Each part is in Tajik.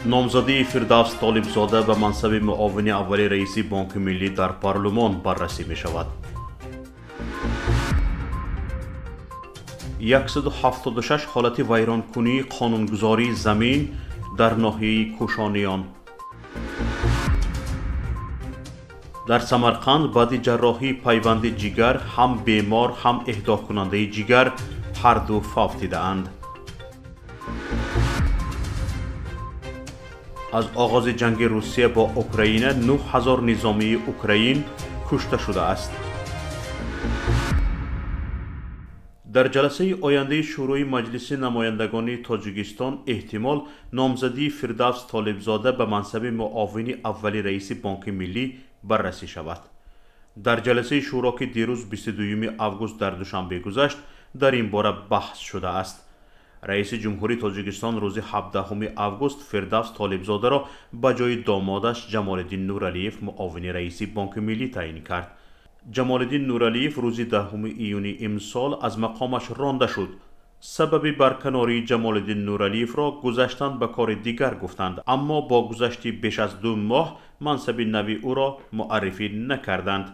Номзадии Фирдавс Толибзода ба мансаби муовини аввали раиси Бонки миллӣ дар парлумон баррасӣ мешавад. 176 ҳолати вайронкунии қонунгузории замин дар ноҳияи Кӯшониён. Дар Самарқанд баъди ҷарроҳии пайванди ҷигар ҳам бемор, ҳам эҳдокунандаи ҷигар ҳарду фавтидаанд. Аз оғози ҷанги Русия бо Украина 9000 низомии украин кушта шудааст. Дар ҷаласаи ояндаи Шӯрои Маҷлиси намояндагони Тоҷикистон эҳтимол номзадии Фирдавс Толибзода ба мансаби муовини аввали раиси Бонки миллӣ баррасӣ шавад. Дар ҷаласаи шӯро, ки дирӯз 22 август дар Душанбе гузашт, дар ин бора баҳс шудааст. Раиси Ҷумҳурии Тоҷикистон рӯзи 17 август Фирдавс Толибзодаро ба ҷои домодаш Ҷамолиддин Нуралиев муовини раиси Бонки миллӣ таъин кард. Ҷамолиддин Нуралиев рӯзи 10 июни имсол аз мақомаш ронда шуд. Сабаби барканории Ҷамолиддин Нуралиевро гузаштан ба кори дигар гуфтанд, аммо бо гузашти беш аз 2 моҳ мансаби нави ӯро муаррифӣ накарданд.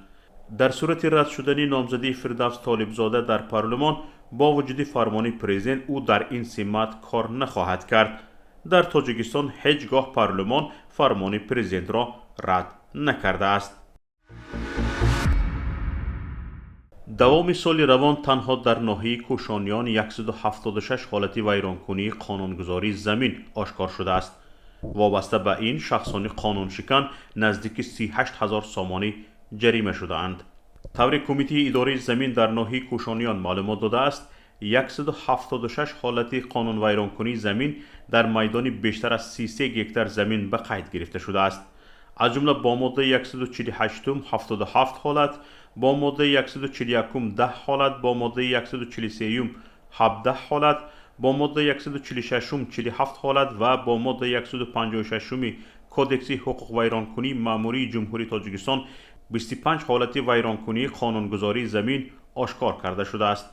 Дар сурати рад шудани номзадии Фирдавс Толибзода дар парлумон, бо вуҷуди фармони президент ӯ дар ин симат кор нахоҳад кард. Дар Тоҷикистон ҳеҷ гоҳ парлумон фармони президентро рад накардааст. Давоми соли равон танҳо дар ноҳияи Кӯшониён 176 ҳолати вайронкунии қонунгузории замин ошкор шудааст. Вобаста ба ин, шахсони қонуншикан наздики 38 ҳазор сомонӣ ҷарима шудаанд. Тавре Кумитаи идораи замин дар ноҳияи Кӯшониён маълумот додааст, 176 ҳолати қонунвайронкунии замин дар майдони бештар аз 33 гектар замин ба қайд гирифта шудааст. Аз ҷумла бо моддаи 148 77 ҳолат, бо моддаи 141 10 ҳолат, бо моддаи 143 17 ҳолат, бо моддаи 146 47 ҳолат ва бо моддаи 156 Кодекси ҳуқуқвайронкунии маъмурии Ҷумҳурии Тоҷикистон 25 ҳолати вайронкунии қонунгузории замин ошкор карда шудааст.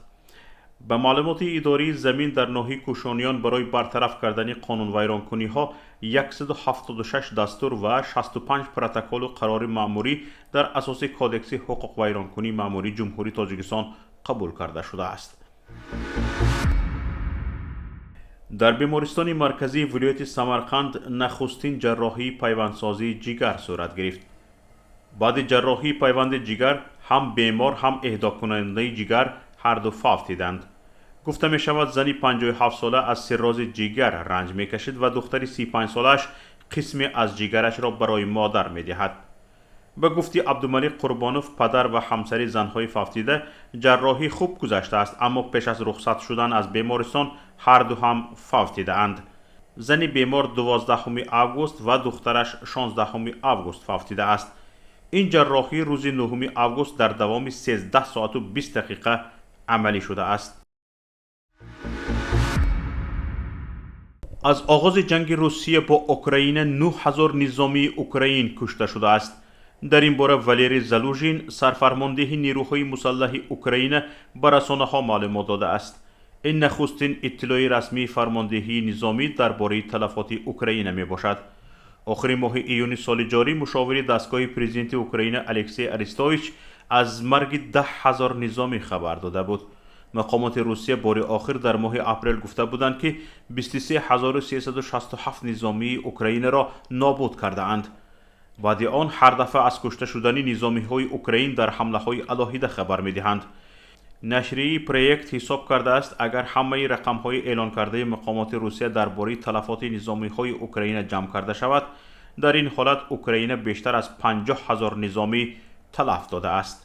Ба маълумоти идораи замин дар ноҳияи Кӯшониён барои бартараф кардани қонунвайронкуниҳо 176 дастур ва 65 протоколу қарори маъмурӣ дар асоси Кодекси ҳуқуқвайронкунии маъмурии Ҷумҳурии Тоҷикистон қабул карда шудааст. Дар бемористони марказии вилояти Самарқанд нахустин ҷарроҳии пайвандсозии ҷигар сурат гирифт. Баъди ҷарроҳии пайванди ҷигар ҳам бемор, ҳам эҳдокунандаи ҷигар ҳарду фавтиданд. Гуфта мешавад, зани 57-сола аз сиррози ҷигар ранҷ мекашид ва духтари 35-солааш қисме аз ҷигарашро барои модар медиҳад. Ба гуфти Абдумалик Қурбонов, падар ва ҳамсари занҳои фавтида, ҷарроҳӣ хуб гузаштааст, аммо пеш аз рухсат шудан аз бемористон ҳарду ҳам фавтидаанд. Зани бемор 12 август ва духтараш 16 август фавтидааст. Ин ҷарроҳӣ рӯзи 9 август дар давоми 13 соату 20 дақиқа амалӣ шудааст. Аз оғози ҷанги Русия бо Украина 9000 низомии украин кушта шудааст. Дар ин бора Валерий Залужин, сарфармондеҳи нерӯҳои мусаллаҳи Украина, ба расонаҳо маълумот додааст. Ин нахустин иттилои расмии фармондеҳии низомӣ дар бораи талафоти Украина мебошад. Охири моҳи июни соли ҷорӣ мушовири дастгоҳи президенти Украина Алексей Арестович аз марги 10 000 низомӣ хабар дода буд. Мақомоти Русия бори охир дар моҳи апрел гуфта буданд, ки 23367 низомии Украинаро нобуд кардаанд. Баъди он ҳар дафъа аз кушта шудани низомиҳои украин дар ҳамлаҳои алоҳида хабар медиҳанд. Нашрияи Проект ҳисоб кардааст, агар ҳамаи рақамҳои эълонкардаи мақомоти Русия дар бораи талафоти низомиҳои Украина ҷамъ карда шавад, дар ин ҳолат Украина бештар аз 50 000 низомӣ талаф додааст.